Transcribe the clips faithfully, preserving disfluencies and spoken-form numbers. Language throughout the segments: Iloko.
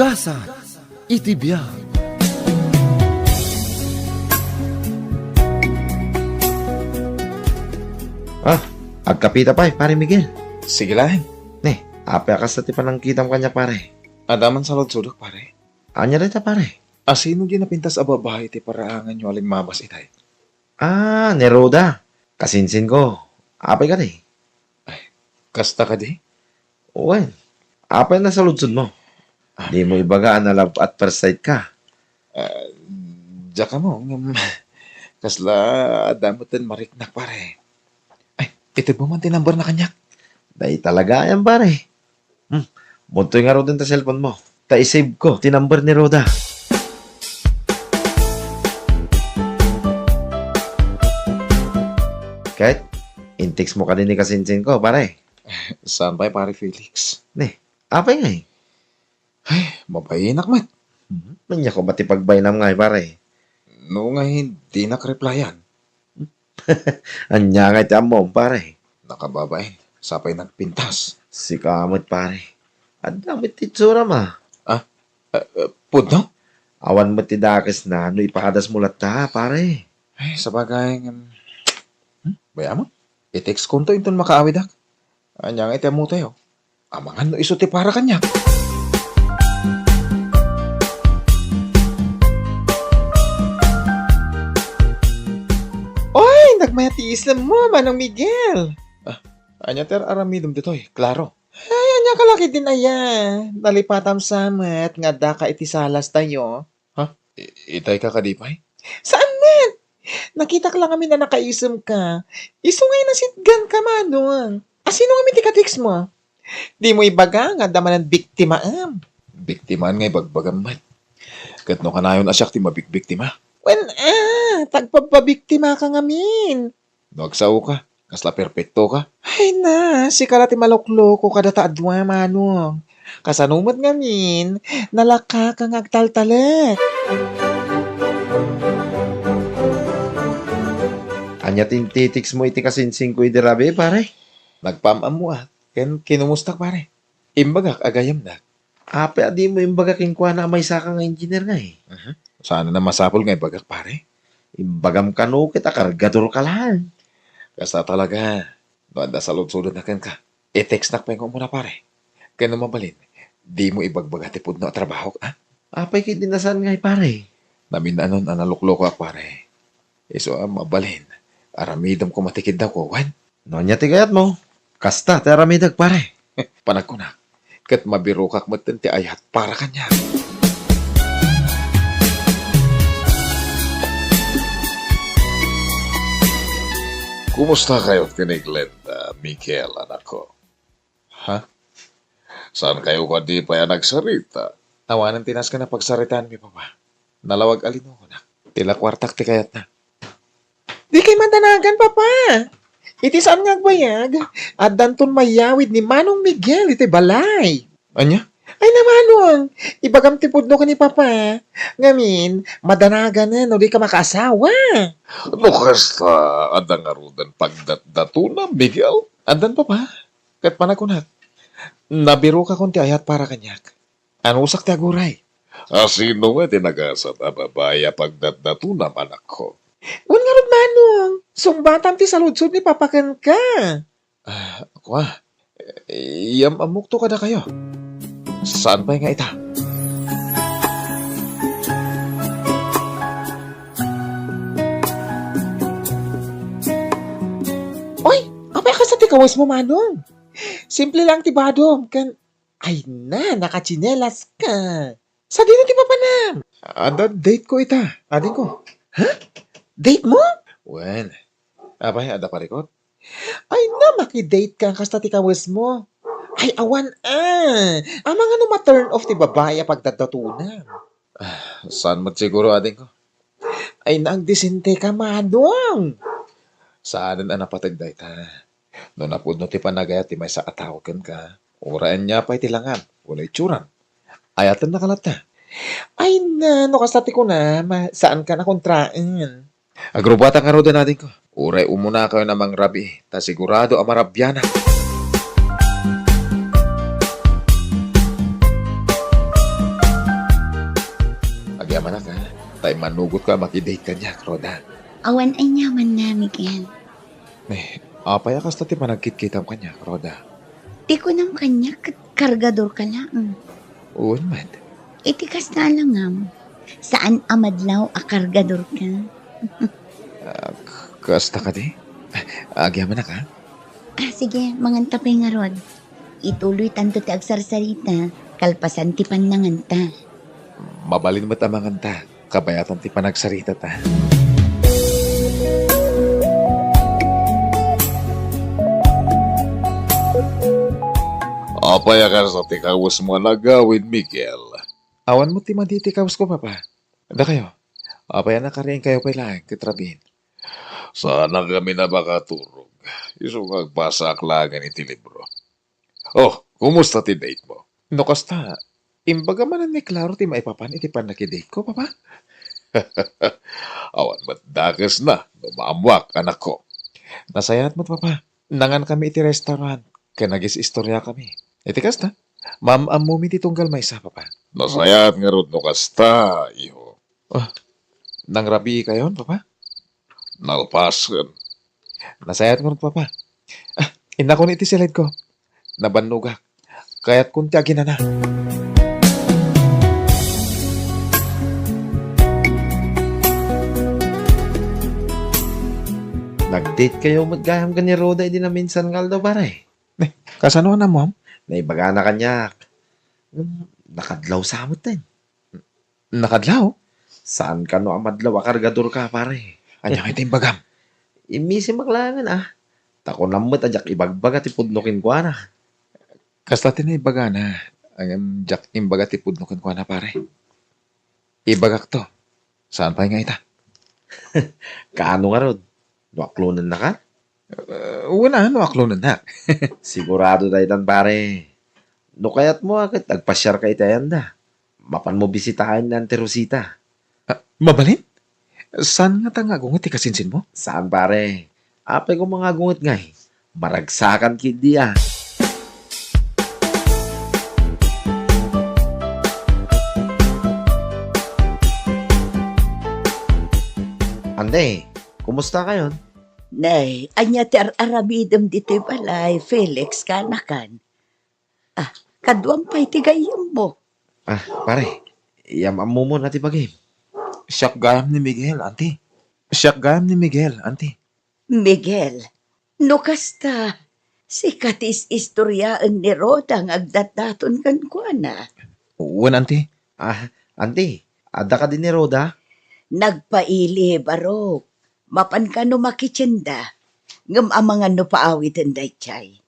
Gasat iti biag. Ah, agkapita pay, Pare Miguel. Sige laeng. Ne, apay a kasta ti panangkitam kaniak, pare? Adda man saludsodek, pare. Ania dayta, pare? Asino diay napintas a babai ti paraanganyo a limmabas itay? Ah, ni Roda. Kasinsinko. Apay kadi? Ay, kasta kadi? Wen, apay nasaludsodmo? Ah. Dimo ibaga a na-love at first sight ka? Ah, diak ammo, ngem kasla adda metten mariknak, pare. Ay, itedmo man ti numberna kaniak. Dayta la gayam, pare. Hmm, budtoy ngaruden ta cellphone mo. Ta i-save ko ti number ni Roda. Ket, in-text mo kadi ni kasinsinko, pare? Saan pay, Pare Felix? Ne, apay ngay? Ay, mabainak met. Hmm, ania koma ti pagbainam ngay, pare? No ngay, dinak replyan. Ania ngay ti ammom, pare? Nakababain, sapay nagpintas. Sika met, pare. Adda met ti itsuram, a. Ah, eh, eh, pudno? Awan met ti dakesna no ipadasmo latta, pare. Ay, sabagay, ngem, hmm, bay-am? I-text konto inton makaawidak. Ania ngay ti ammotayo? Amangan no isu ti para kaniak. Oy, nagmayat ti isemmo, Manong Miguel. Ah, ania ti ar-aramidem ditoy? Klaro. Ay, ania ka la ketdin aya? Nalipatam sa met nga addaka iti salas tayo. Ha? I-, itay ka kadi pay? Saan met? Nakitak la ngamin a nakaisem ka. Isu nga inasitgan ka, Manong. Asino ngamin ti ka-text mo? Dimo ibaga nga adda manen biktimaem. Biktimaan nga ibagbagam met. Ket no kanayon a siak ti mabikbiktima? Wen, ah, tagpababiktima ka ngamin. No agsao ka, kasla perpekto ka? Ay na, sika la ti malokloko kadata a dua, Manong. Kasano met ngamin, nalaka ka nga agtaltalek. Ania ti intitix mo iti kasinsingko idi rabii, pare? Nagpaam-ammoak ken kinumustak, pare. Imbagak a gayamnak. Apay a dimo imbaga kenkuana a maysaka nga engineer ngay? Mhm. Saan a masapul nga ibagak, pare? Imbagam kano ket a kargador ka laeng. Kasta talaga. No adda saludsodenna kenka, i-textnak pay nga umuna, pare. Ken no mabalin, dimo ibagbaga ti pudno a trabahok, a? Apay ketdi a saan ngay, pare? Namin-anon a naluklokoak, pare. Isu a mabalin, aramidem koma ti kiddawko, wen? No ania ti kayatmo, kasta ti aramidek, pare. Panagkunak, ket mabirokak metten ti ayat para kaniak. Kumusta kayo ken ni Glenda, Miguel, anakko? Ha? Saan kayo kadi pay a nagsarita? Awanen ti nasken a pagsaritaanmi, Papa. Nalawag a linokonak. Ti la kuartak ti kayatna. Dikay madanagan, Papa. Iti saan nga agbayag, addanton mayawid ni Manong Miguel iti balay. Ania? Ay, na, Manong, ibagam ti pudno ken ni Papa. Ngamin, madanaganen no dika makaasawa. No kasta, adda ngaruden pagdatdatonam, Miguel? Addan, Papa. Ket panagkunak, nabirokakon ti ayat para kaniak. Anusak ti aguray. Asino nga ti nagasat a babai a pagdatdatonam, anakko? Wen ngarud, Manong, sungbatam ti saludsod ni Papa kenka. Ah, kua, iyam-ammokto kadakayo. Saan pay nga ita? Oy, apay a kasta ti kawesmo, Manong? Simple lang ti badom, ken, ay na, nakatsinelas ka. Sadino ti papanam? Adda date ko ita, adingko. Ha? Date mo? Wen, apay, adda parikot? Ay na, makidate ka kasta ti kawesmo. Ay, awan, a. Amangan no ma-turn off ti babai a pagdatdatonam. Ah, saan met siguro, adingko? Ay, na, agdisente ka, Manong. Saanen a napateg dayta. No napudno ti panagayat ti maysa a tao kenka, uray ania pay ti langam wenno itsuram, ayatennaka latta. Ay na, no kasta ti kunam, saankan a kontraen. Agrubatak ngaruden, adingko. Uray umunakayon a mangrabii, ta sigurado a marabianak. Manaka, tay manugotko a makidate kaniak, Rhoda. Awan aniamanna, Miguel. Eh, apay a kasta ti panagkitkitam kaniak, Rhoda? Ti kunam kaniak ket kargadorka laeng. Wen met. Iti kasta a langam, saan a madlaw a kargadorka. Ah, k-, kasta kadi? Agyamanak, a? Ah, sige, manganta pay ngarud. Ituloytanto ti agsarsarita, kalpasan ti pannanganta. Mabalin met a manganta, kabayatan ti panagsaritata. Apay a kasta ti kawesmo a nagawid, Miguel? Awan met ti madi ti kawesko, Papa. Dakayo, apay a nakariingkayo pay laeng ket rabiin? Saanak ngamin a makaturog. Isu nga agbasaak laengen iti libro. Oh, kumusta ti date mo? No kasta, imbaga manen ni Claro ti maipapan iti pannakidate ko, Papa? Awan met dakesna no maammoak, anakko. Nasayaat met, Papa. Nangankami iti restaurant ken nagis-istoriakami. Iti kasta, maam-ammomi ti tunggal maysa, Papa. Nasayaat ngarud no kasta, iho. Ah, nangrabiikayon, Papa? Nalpasen. Nasayaat ngarud, Papa. Ah, innakon iti siledko. Nabannogak. Kayatkon ti aginana. Nag-date kayo met gayam ken ni Rhoda idi naminsan nga aldaw, pare? Eh, kasano a naammoam? Naibagana kaniak. Hmm, nakadlaw sa met, eh. Nakadlaw? Saan kano a madlaw a kargadorka, pare? Ania ngay ti imbagam? Immisimak laengen, ah. Ta kunam met a diak ibagbaga ti pudno kenkuana. Kasta ti naibagana, ngem diak imbaga ti pudno kenkuana, pare. Ibagakto. Saan pay nga ita? Kaano ngarud? No aklonennaka? Eh, wen a, no aklonennak. Sigurado daytan, pare. No kayatmo a ket agpasiarka iti ayanda, mapanmo bisitaen ni Auntie Rosita. Ah, mabalin? Saan ngata nga agunget ti kasinsinmo? Saan, pare. Apay koma nga agunget ngay? Maragsakan ketdi a. Auntie, kumusta kayon? Nay, ania ti ar-aramidem ditoy balay, Felix, kaanakan? Ah, kaduam pay ti gayyemmo. Ah, pare, iam-ammomon a ti bagim. Siak gayam ni Miguel, Auntie. Siak gayam ni Miguel, Auntie. Miguel, no kasta, sika ti is-istoriaen ni Rhoda nga agdatdaton kenkuana. Wen, Auntie. Ah, Auntie, adda kadi ni Rhoda? Nagpaili, barok. Mapan kano makitienda. Ngem amangan no paawiten daydiay.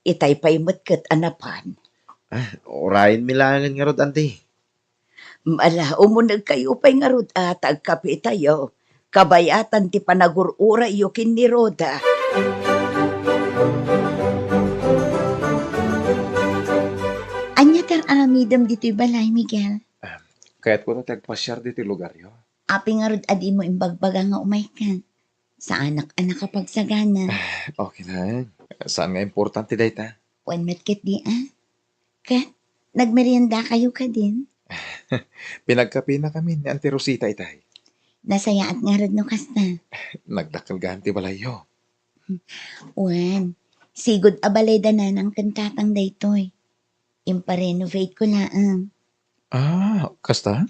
Itay pay met ket a napan. Ah, urayenmi laengen ngarud, Auntie. Ala, umunegkayo pay ngarud a ta agkapetayo. Kabayatan ti panagur-urayyo ken ni Rhoda. Ania ti ar-aramidem ditoy balay, Miguel? Ah, kayatko ti agpasiar ditoy lugaryo. Apay ngarud a dimo imbagbaga nga umayka? Saanak a nakapagsagana. Ah, okay lang. Saan nga importante dayta? Wen met ketdi a. Ket, nagmeriendakayo kadin? Pinagkapinakami ni Auntie Rosita itay. Nasayaat ngarud no kasta. Nagdakkel gayam ti balayyo. Wen, sigud a balay da nanang ken tatang daytoy. Impa-renovate ko laeng. Ah, kasta?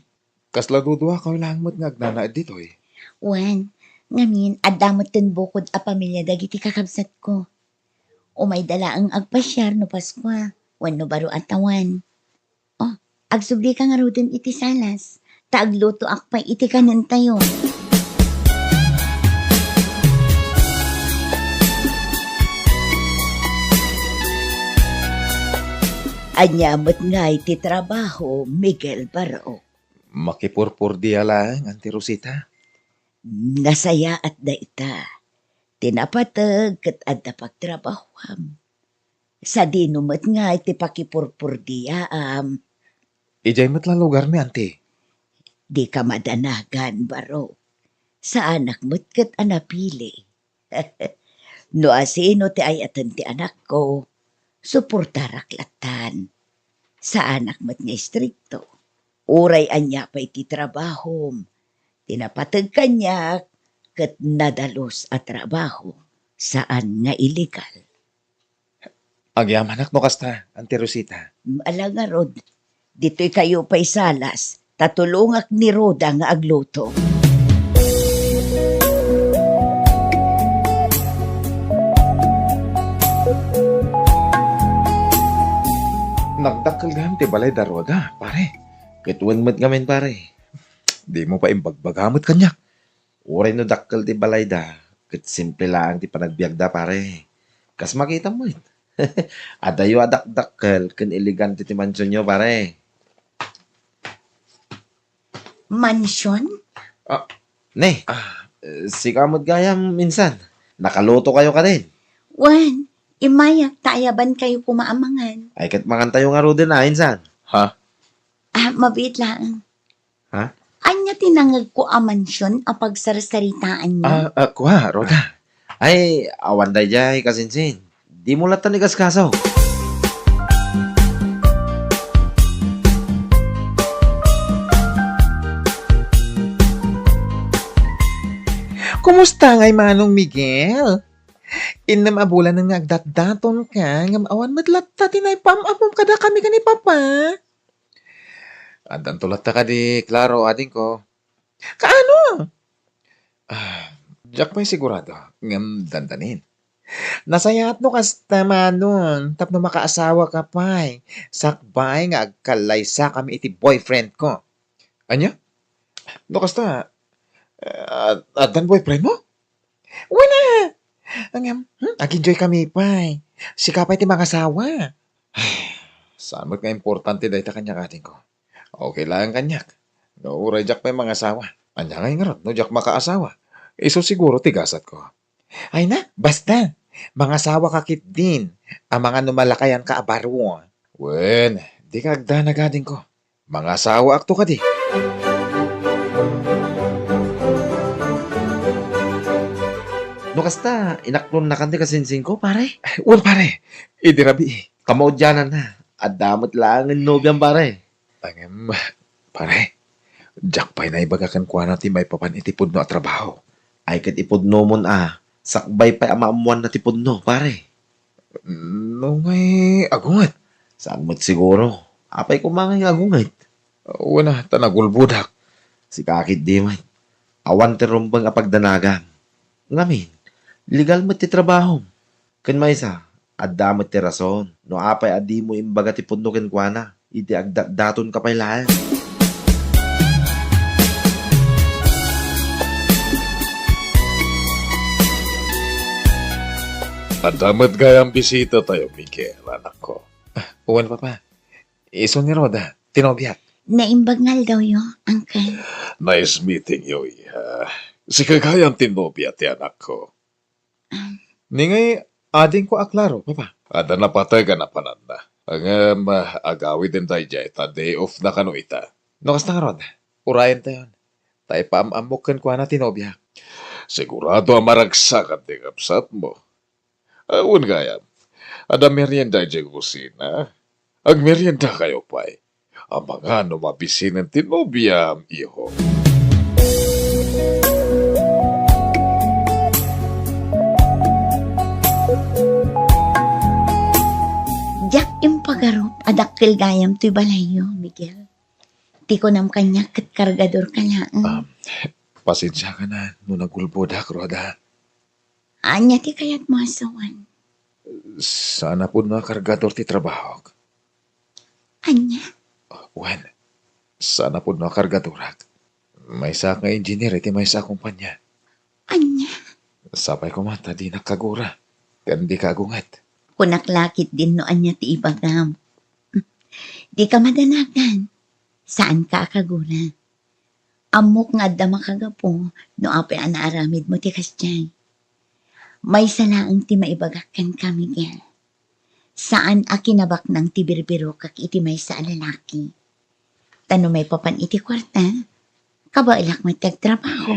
Kasla duduakayo laeng met nga agnanaed ditoy? Wen, ngamin, adda metten bukod a pamilya dagiti kakabsatko. Umayda laeng agpasiar no Paskua wenno baro a tawen. Oh, agsublika ngaruden iti salas, ta aglutoak pay iti kanentayo. Ania met ngay ti trabaho, Miguel Baro? Makipurpurdia laeng, Auntie Rosita. Nasayaat dayta. Ti napateg ket adda pagtrabahoam. Sadino met ngay ti pakipurpurdiaam? Idiay met la lugarmi, Auntie. Dika madanagan, Baro. Saanak met ket a napili. No asino ti ay-aten ti anakko, suportarak lattan. Saanak met nga istrikto. Uray ania pay ti trabahom, ti napateg kaniak ket nadalus a trabaho, saan nga illegal. Agyamanak no kasta, Auntie Rosita. Ala ngarud, ditoy kayo pay salas, ta tulongak ni Roda nga agluto. Nagdakkel gayam ti balay da Roda, pare. Ket wen met ngamin, pare. Dimo pay imbagbaga met kaniak. Uray no dakkel ti balayda, ket simple laeng ti panagbiagda, pare. Kas makitam met. Adayo a dakdakkel ken elegante ti mansionyo, pare. Mansion? Ah, ne, ah, sika met gayam, insan. Nakaluto kayo kadin? Wen, immayak ta ayaban kayo koma a mangan. Ay, ket mangantayo ngaruden a, insan. Ha? Ah, mabiit laeng. Ha? Ania ti nangegko a mansion a pagsarsaritaanyo? Ah, ah, kua, Roda. Ay, awan daydiay, kasinsin. Dimo latta ni kaskaso. Kumusta ngay, Manong Miguel? Innem a bulan nga agdatdaton ka, ngem awan met latta ti naipam-ammom kadakami ken ni Papa. Addanto latta kadi, Claro, adingko. Kaano? Ah, diak pay sigurado, ngem dandanin. Nasayaat no kasta, Manong, tapno makaasawa ka pay, sakbay nga agkallaysakami iti boyfriend ko. Ania? No kasta, eh, ad-, addan boyfriend mo? Wala! Ngem, hmm, ag-enjoy kami pay. Sika pay ti mangasawa. Saan met nga importante dayta kaniak, adingko. Okay laeng kaniak. No, uray diak pay mangasawa. Ania ngay ngarud no diak makaasawa? Isu siguro ti gasatko. Ay na, basta. Mangasawa ka ketdin. Amangan no malakayan ka a baro. Wen, dika agdanag, adingko. Mangasawaakto kadi. No kasta, inaklonnakan ti kasinsingko, pare? Wen, pare. Idi rabii. Kamaudiananna, adda met laengen nobiam, pare. Ngem, pare, diak pay naibaga kenkuana ti maipapan iti pudno a trabaho. Ay ket ipudnomon a, sakbay pay a maammoanna ti pudno, pare. No ngay agunget? Saan met siguro. Apay koma ngay nga agunget? Wen a, ta nagulbodak. Sika ketdi met. Awan ti rumbeng a pagdanagam. Ngamin, legal met ti trabahom. Ken maysa, adda met ti rason no apay a dimo imbaga ti pudno kenkuana iti agdatdatonka pay laeng. Adda met gayam bisitatayo, Miguel, anakko. Ah, wen, Papa. Isu ni Roda, ti nobiak. Naimbag nga aldawyo, Uncle. Nice meeting you, iha. Sika gayam ti nobia ti anakko. Ni ngay adingko a Claro, Papa. Adda napateg a napananna. Ngem, ah, agawiden daydiay ta day off na kano ita. No kasta ngarud, urayentayon. Ta ipaam-ammok kenkuana ti nobiak. Sigurado a maragsakan ti kabsatmo. Ah, wen gayam, adda merienda idiay kusina. Agmeriendakayo pay. Amangan no mabisinen ti nobiam, iho. Diak impagarup a dakkel gayam toy balayyo, Miguel. Ti kunam kaniak ket kargadorka laeng. Um, pasensiakan a no nagulbodak, Roda. Ania ti kayatmo a sawen? Saan a pudno a kargador ti trabahok. Ania? Wen, saan a pudno a kargadorak. Maysaak nga engineer iti maysa a kumpanya. Ania? Sapay koma ta dinak kagura, ken dika agunget. Kunak la ketdin no ania ti ibagam. Dika madanagan. Saanka a kagura. Ammok nga adda makagapu no apay a naaramidmo ti kasdiay. Maysa laeng ti maibagak kenka, Miguel. Saan a kinabaknang ti birbirokak iti maysa a lalaki. Ta no maipapan iti kuarta, kabaelak met ti agtrabaho.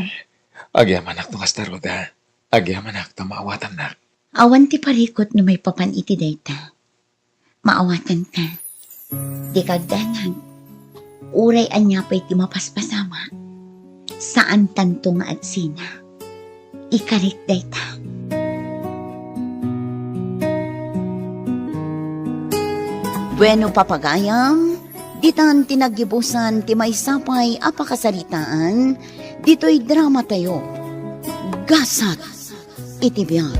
Agyamanak no kasta, Roda. Agyamanak ta maawatannak. Awan ti parikut no maipapan iti dayta. Maawatanka. Dika agdanag. Uray ania pay ti mapaspasamak, saantanto nga agsina. Ikarik dayta. Bueno, papagayam, ditan ti naggibusan ti maysa pay a pakasaritaan ditoy dramatayo, Gasat iti Biag.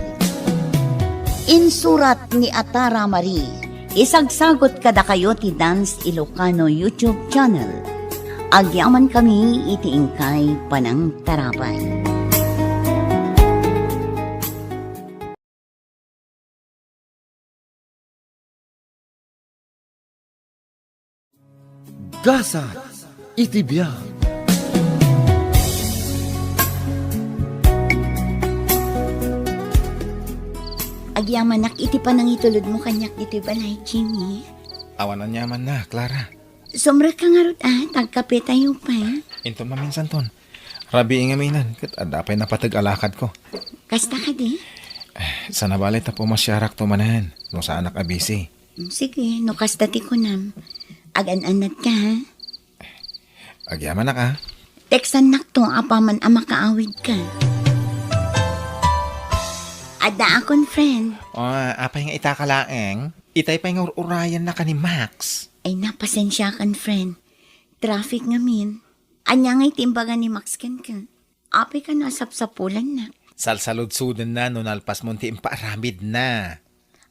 Insurat ni Atara Marie. Isagsagut kadakayo ti Dance Ilocano YouTube channel. Agyamankami iti inkay panangtarabay. Gasat iti biag. Agyamanak iti panangitulodmo kaniak ditoy balay, Jimmy. Awan aniamanna, Clara. Sumrekka ngarud, a, ta agkapetayo pay. Inton maminsanton. Rabii ngamin, ket adda pay napateg a lakadko. Kasta kadi? Eh, sana bale ta pumasiarakto manen, no saanak a busy. Mm, sige, no kasta ti kunam. Agan-annadka, ha? Agyamanak, a. Textannakto apaman a makaawidka. Addaakon, friend. O, apay nga itaka laeng? Itay pay nga ur-urayanna ken ni Max. Ay, na, pasensiakan, friend. Traffic ngamin. Ania ngay ti imbaga ni Max kenka? Apay kano a sapsapulannak? Salsaludsodenna no nalpasmon ti impaaramidna.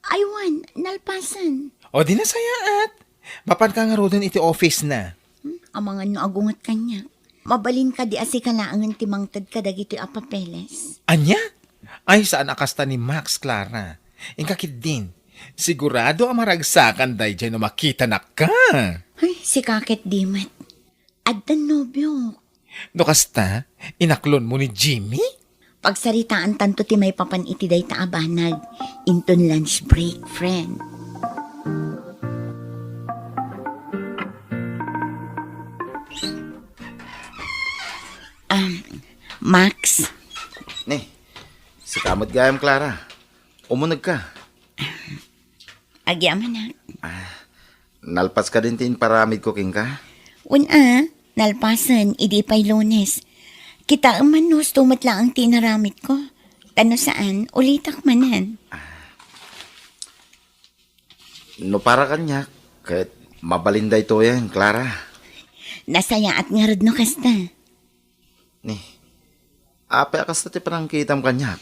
Ay wen, nalpasen. O di nasayaat. Mapanka ngaruden iti office-na. Hmm, amangan no agunget kaniak. Mabalin kadi a sika laengen ti mangted kadagitoy a papeles? Ania? Ay, saan a kasta ni Max, Clara. Inka ketdin. Sigurado a maragsakan daydiay no makitanakka. Ay, sika ketdi met. Addan nobiok. No kasta, inaklonmo ni Jimmy? Pagsaritaantanto ti maipapan iti dayta a banag inton lunch break, friend. Um, Max. Ni, sika met gayam, Clara. Umunegka. Agyamanak. Ah, nalpas kadin ti imparamidko kenka? Wen a, nalpasen idi pay Lunes. Kitaem man no husto met laeng ti inaramidko. Ta no saan, ulitak manen. Ah, no para kaniak, ket mabalin daytoyen, Clara. Nasayaat ngarud no kasta. Ni, apay a kasta ti panangkitam kaniak?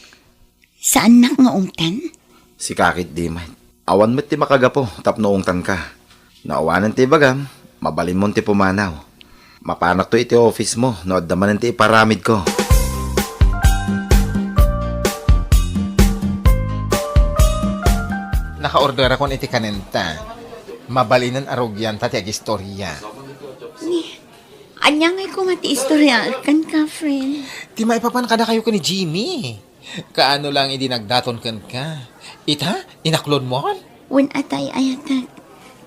Saannak nga ungtan? Sika ketdi met. Awan met ti makagapu tapno ungtanka. No awanen ti ibagam, mabalinmon ti pumanaw. Mapanakto iti office-mo no adda manen ti iparamidko. Nakaorderakon iti kanenta. Mabalinen a rugianta ti agistoria. Ni, ania ngay koma ti istoriaek kenka, friend? Ti maipapan kadakayo ken ni Jimmy. Kaano lang idi nagdaton kenka? Ita, inaklonmon? Wen a tay-ayatek.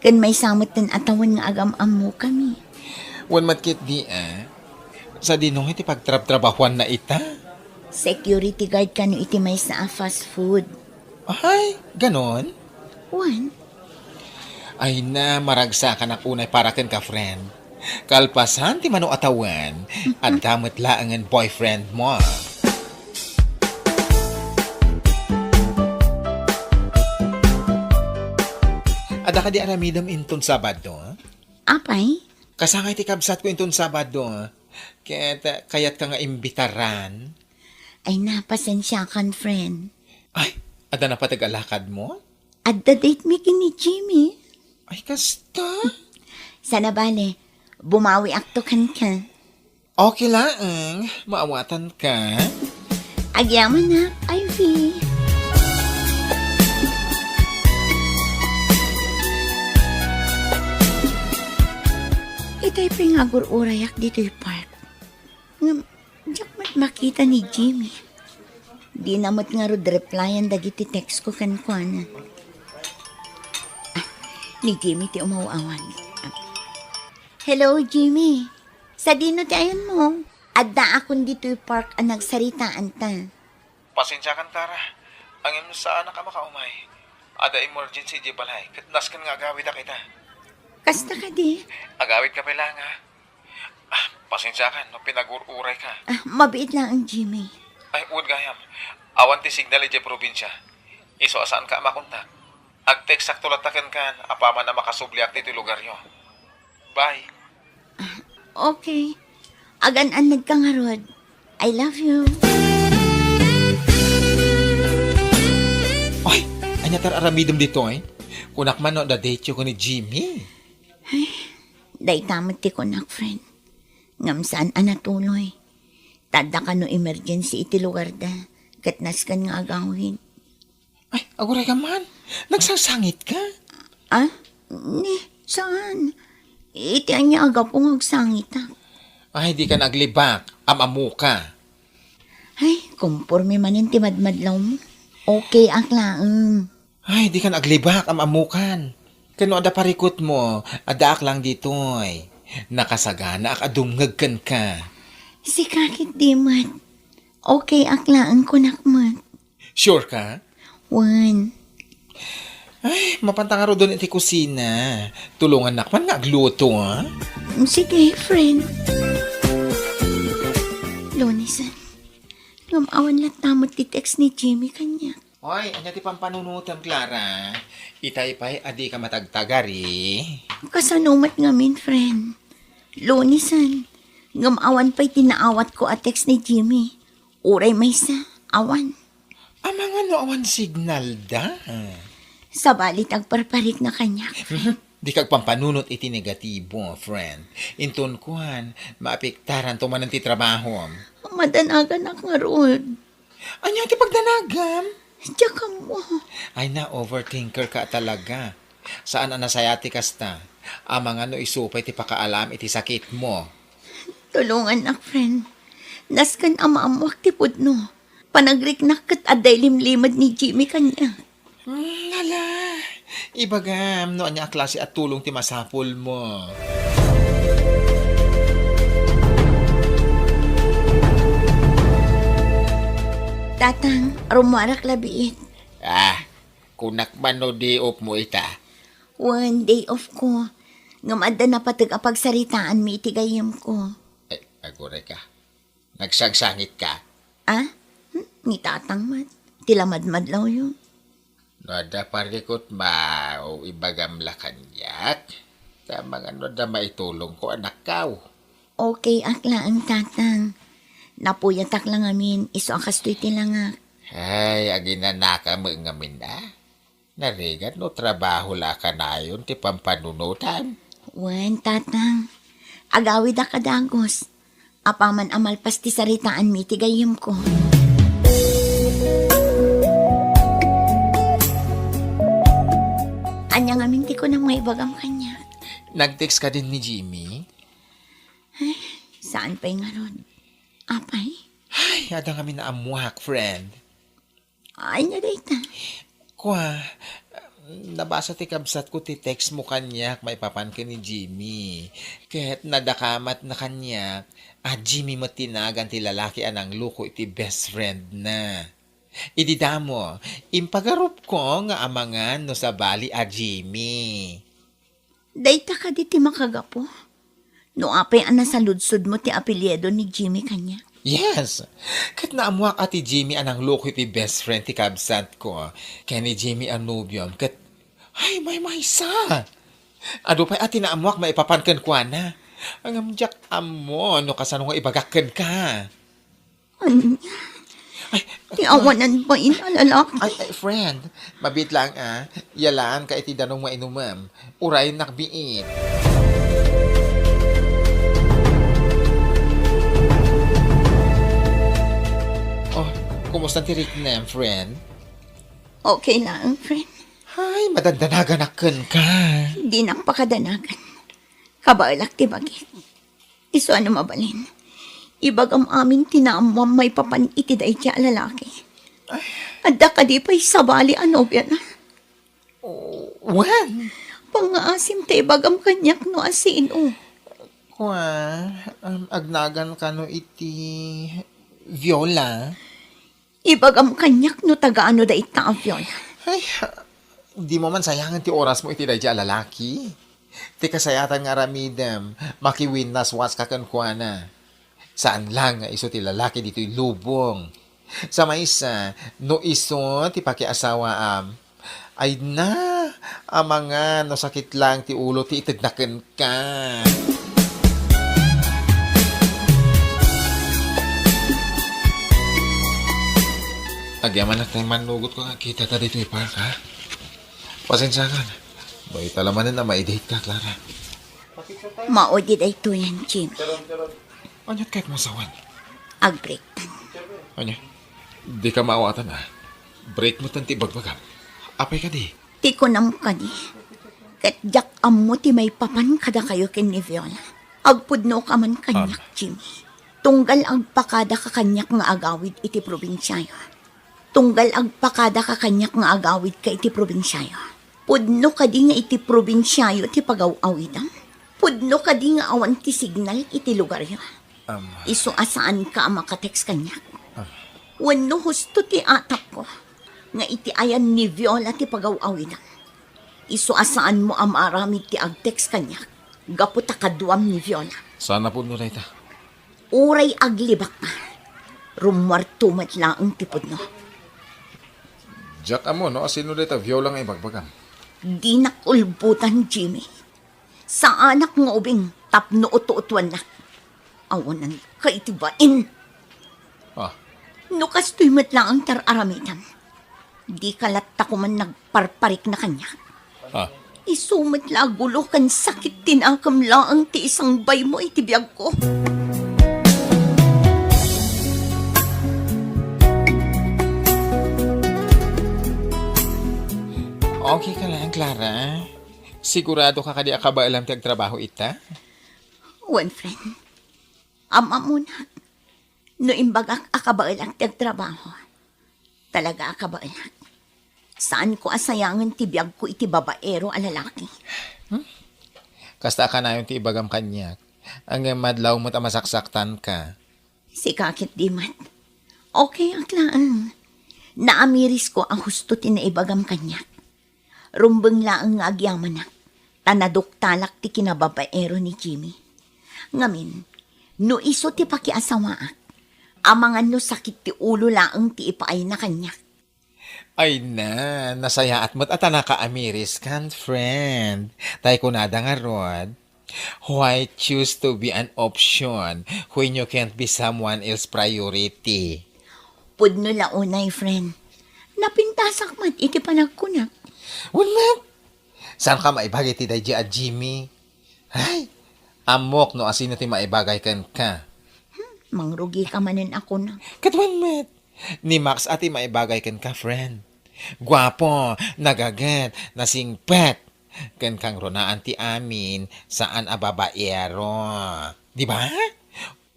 Ken maysa metten a tawen nga agam-ammokami. Wen met ketdi, a. Sadino iti pagtrabtrabahuanna ita? Security guard kano iti maysa a fast food. Ay, ganon? Wen. Ay na, maragsakanak unay para kenka, friend. Kalpasan ti mano a tawen, adda met laengen boyfriend mo. Adda kadi aramidem inton Sabado? Apay? Kasangay ti kabsatko inton Sabado. Ket kayatka nga imbitaran? Ay na, pasensiakan, friend. Ay, adda napateg a lakadmo? Adda date mi ken ni Jimmy. Ay, kasta? Sana bale, bumawiakto kenka. Okay laeng, maawatanka. Agyamanak, Ivy. Itay pay nga agur-urayak ditoy park. Ngem, diak met makita ni Jimmy. Dina met ngarud replyan dagiti text ko kenkuana. Ah, ni Jimmy ti umaw-awag. Ah. Hello, Jimmy. Sadino ti ayanmo? Addaakon ditoy park a nagsaritaanta. Pasensiakan, Clara. Ngem saanak a makaumay. Adda emergency idiay balay, ket nasken nga agawidak ita. Kasta kadi? Agawidka pay laeng, a. Pasensiakan no pinagur-urayka. Ah, mabiit laeng, Jimmy. Ay, wen gayam. Awan ti signal idiay probinsia. Isu a saanka a makontak. Agteksakto latta kenka apaman a makasubliak ditoy lugaryo. Bye. Okay. Agan-annadka ngarud. I love you. Ay, ania ti ar-aramidem ditoy? Kunak man no adda date-yo ken ni Jimmy. Ay, dayta met ti kunak, friend. Ngem saan a natuloy. Ta adda kano emergency iti lugarda, ket nasken nga agawid. Ay, agurayka man. Nagsangsangitka? Ah? Ni, saan? Iti ania a gapu nga agsangitak? Ay, dika aglibak. Am-ammoka. Ay, komporme manen ti madmadlawmo. Okay ak laeng. Ay, dika aglibak. Am-ammokan. Ken no adda parikutmo, addaak lang ditoy. Nakasaganaak a dumngeg kenka. Sika ketdi met. Okay ak laeng, kunak met. Sure ka? Wen. Ay, mapanta ngaruden iti kusina. Tulongannak man nga agluto, ha? Sige, friend. Lunesen. Ngem awan latta met ti text ni Jimmy kaniak. Oy, ania ti pampanunotem, Clara? Itay pay a dika matagtagari. Kasano met ngamin, friend? Lunesen. Ngem awan pay ti naawatko a text ni Jimmy. Uray maysa, awan. Amangan no awan signalda? Sabali ti agparparikna kaniak, friend. Dika agpampanunot iti negatibo, friend. Inton kuan, maapektaranto manen ti trabahom. Madanaganak ngarud. Ania ti pagdanagam? Diak ammo. Ay na, overthinker ka talaga. Saan a nasayaat ti kasta. Amangan no isu pay ti pakaalam iti sakitmo. Tulongannak, friend. Nasken a maammoak ti pudno. Panagriknak ket adda ilimlimed ni Jimmy kaniak. Hmm, hala. Ibagam no ania a klase a tulong ti masapulmo. Tatang, rummuarak la biit. Ah, kunak man no day off mo ita. Wen, day off ko. Ngem adda napateg a pagsaritaanmi iti gayyemko. Ay, agurayka. Nagsangsangit ka? Ah? Hmm? Ni Tatang met. Ti la madmadlawyo. No adda parikutma, o ibagam la kaniak. Ta amangan no adda maitulongko, anakkaw. Okay ak laeng, Tatang. Napuyatak la ngamin, isu a kastoy ti langak. Ay, aginanaka met ngamin, a? Narigat no trabaho la a kanayon ti pampanunotam? Wen, Tatang. Agawidak a dagus. Apaman a malpas ti saritaanmi iti gayyemko. Ania ngamin ti kunam nga ibagam kaniak? Nag-text kadin ni Jimmy? Ay, saan pay ngarud? Apay? Ay, adda ngamin naammuak, friend. Ania dayta? Kua, nabasa ti kabsatko ti text mo kaniak maipapan ken ni Jimmy. Ket nadakamatna kaniak a Jimmy met ti nagan ti lalaki a nangloko iti best friend na. Idi damo, impagarupko nga amangan no sabali a Jimmy. Dayta kadi ti makagapu? No apay a nasaludsodmo ti apelyido ni Jimmy kaniak? Yes. Ket naammuak a ti Jimmy a nangloko iti best friend ti kabsatko ken ni Jimmy a nobiom ket, ay, maymaysa. Adu pay a ti naammuak maipapan kenkuana. Ngem diak ammo no kasano nga ibagak kenka. Ania? Ay, ti awanan bain a lalaki. Ay, ay, friend, mabiit laeng a, yalaan ka iti danum nga inumem. Uray nakbiit. Oh, kumusta ti riknem, friend? Okay laeng, friend. Ay, madandanaganak kenka. Dinak pakadanagan. Kabaelak ti bagik. Isu a no mabalin, ibagam amin ti naammuam maipapan iti daydiay a lalaki. Adda kadi pay sabali a nobiana? Oh, wen. Pangngaasim ta ibagam kaniak no asino. Kua, um, agnagan kano iti Viola? Ibagam kaniak no taga-ano dayta a Viola. Ay, dimo man sayangen ti orasmo iti daydiay a lalaki. Ti kasayatan nga aramidem, makiwinnaswaska kenkuana. Saan lang nga isu ti lalaki ditoy lubong. Sa maysa, no isu ti pakiasawaam, ay na, amangan no sakit lang ti ulo ti itedna kenka. Agyamanak ti mannugotko nga kitada ditoy park, ha? Pasensiakan. Mayat la manen a maidate ka, Clara. Maudi daytoyen, Jimmy. Ania ti kayatmo a sawen? Agbreaktan. Ania? Dika maawatan, a. Break metten ti ibagbagam. Apay kadi? Ti kunam kadi, ket diak ammo ti maipapan kadakayo ken ni Viola. Agpudnoka man kaniak, Jimmy. Tunggal agpakadaka kaniak nga agawid iti probinsiayo. Tunggal agpakadaka kaniak nga agawidka iti probinsiayo. Pudno kadi nga iti probinsiayo ti pagaw-awidam? Pudno kadi nga awan ti signal iti lugaryo? Am. Isu a saanka a makatext kaniak? Am. Wenno husto ti atapko nga iti ayan ni Viola ti pagaw-awidam? Isu a saanmo a maaramid ti agtext kaniak gapu ta kaduam ni Viola? Saan a pudno dayta. Uray aglibakka, rummuarto met laeng ti pudno. Diak ammo no asino dayta Viola nga ibagbagam. Dinak ulbodan, Jimmy. Saanak nga ubing tapno uto-utuannak. Awananka iti bain. Ah. No kastoy met laeng ti ar-aramidem, dika latta koma nagparparikna kaniak. Ah. Isu met la a gulo ken sakit ti nakem laeng ti isangbaymo iti biagko. Okay ka lang, Clara? Siguradoka kadi a kabaelam ti agtrabaho ita? Wen, friend. Am-ammonak, no imbagak a kabaelak ti agtrabaho, talaga a kabaelak. Saanko a sayangen ti biagko iti babaero a lalaki. Hmm? Kasta a kanayon ti ibagam kaniak, ngem madlaw met a masaksaktanka. Sika ket di met. Okay ak laeng. Naamirisko a husto ti naibagam kaniak. Rumbeng laeng nga agyamanak, ta naduktalak ti kinababaero ni Jimmy. Ngamin, no isu ti pakiasawaak, amangan no sakit ti ulo laeng ti ipaayna kaniak. Ay na, nasayaat met a ta nakaamiriskan, friend. Tay kunada ngarud, why choose to be an option when you can't be someone else's priority? Pudno la unay, friend. Napintasak met iti panagkunak. Wen met, saanka maibagay ti daydi a Jimmy? Ay, ammok no asino ti maibagay kenka. Hmm, mangrugika manen a kuna. Ket wen met, ni Max a ti maibagay kenka, friend. Guapo, nagaget, nasingpet. Ken kangrunaan ti amin, saan a babaero. Di ba?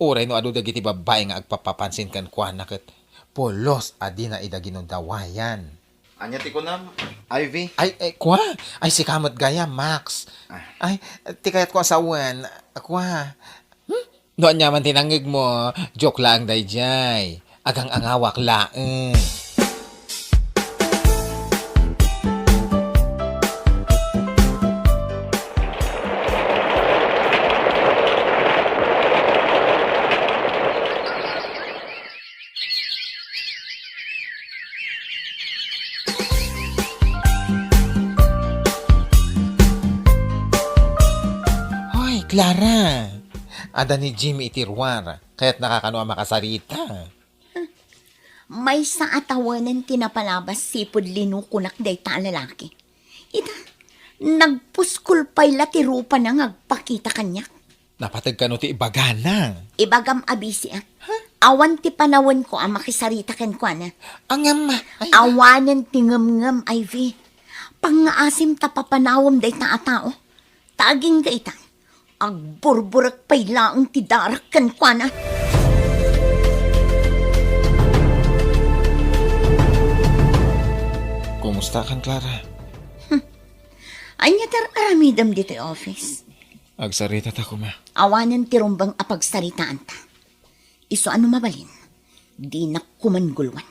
Uray no adu dagiti babbai nga agpapapansin kenkuana ket pulos a dina ida ginudawayan. Ania ti kunam, Ivy? Ay, eh, kua? Ay, sika met gayam, Max. Ah. Ay, ti kayatko a sawen, kua? Hmm? No aniaman ti nangngegmo, joke laeng daydiay. Agang-angawak laeng. Hoy, Clara! Adda ni Jimmy iti ruar. Kayatnaka kano a makasarita? Maysa a tawanen ti napalabas sipud linukonak dayta a lalaki. Ita, nagpuskol pay la ti rupana nga agpakita kaniak. Napateg kano ti ibagana? Ibagam a bisiak. Ha? Awan ti panawenko a makisarita kenkuana. Angam, ay, awanen ti ngemngem, Ivy. Pangngaasim ta papanawem dayta a tao. Ta agingga ita, agburburek pay laeng ti darak kenkuana. Kumusta kan, Clara? Hmm. Ania ti ar-aramidem ditoy office? Agsarita ta koma. Awanen ti rumbeng a pagsaritaanta. Isu a no mabalin, dinak koman guluan.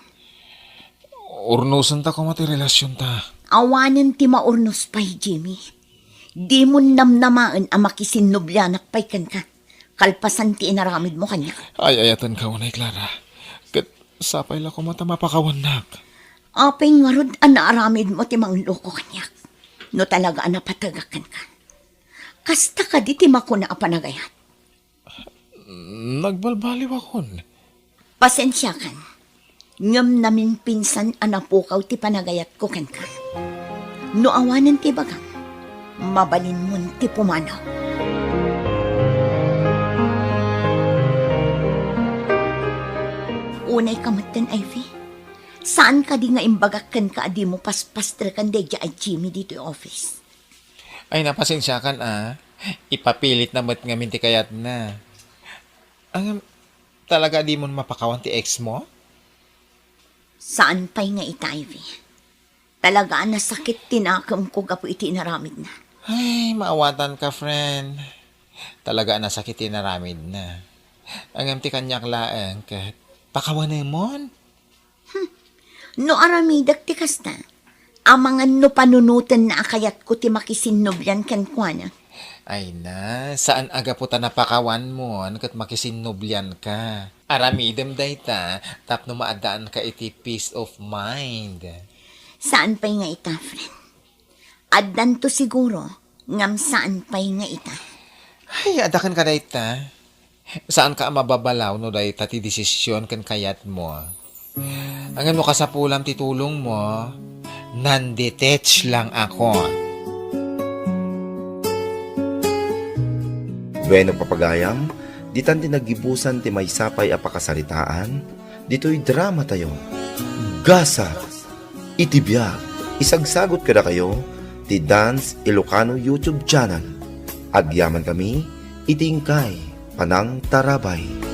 Urnosenta koma ti relasionta. Awanen ti maurnos pay, Jimmy. Dimon namnamaen a makisinnublianak pay kenka, kalpasan ti inaramidmo kaniak. Ay-ayatenka unay, Clara. Ket sapay la koma ta mapakawannak. Apay ngarud a naaramidmo ti mangloko kaniak? No talaga a napategak kenka. Kasta kadi ti makuna a panagayat? Nagbalbaliwakon. Pasensiakan, ngem namimpinsan a napukaw ti panagayatko kenka. No awanen ti ibagam, mabalinmon ti pumanaw. Unay ka metten, Ivy. Saan kadi nga imbagak kenka a dimo paspastreken daydiay a Jimmy ditoy office? Ay, napasensiakan a. Ipapilitna met ngamin ti kayatna. Ngem, talaga a dimon mapakawan ti ex mo? Saan pay nga ita, Ivy. Talaga a nasakit ti nakemko gapu iti inaramidna. Ay, maawatanka, friend. Talaga a nasakit ti inaramidna. Ngem ti kaniak laeng ket pakawanemon. Hmm. No aramidek ti kasta, amangan no panunotenna a kayatko ti makisinnublian kenkuana. Ay na, saan a gapu ta napakawanmon ket makisinnublianka. Aramidem dayta tapno maaddaanka iti peace of mind. Saan pay nga ita, friend. Addanto siguro, ngem saan pay nga ita. Ay, adda kenka dayta. Saanka a mababalaw no dayta ti desisyon ken kayatmo. Ngem no kasapulam ti tulongmo, nanditech lang ako. Bueno, papagayam, ditan ti naggibusan ti maysa pay a pakasaritaan ditoy drama tayo. Gasat iti biag. Isagsagut kadakayo ti Dance Ilocano YouTube channel. Agyaman kami iti inkay panangtarabay.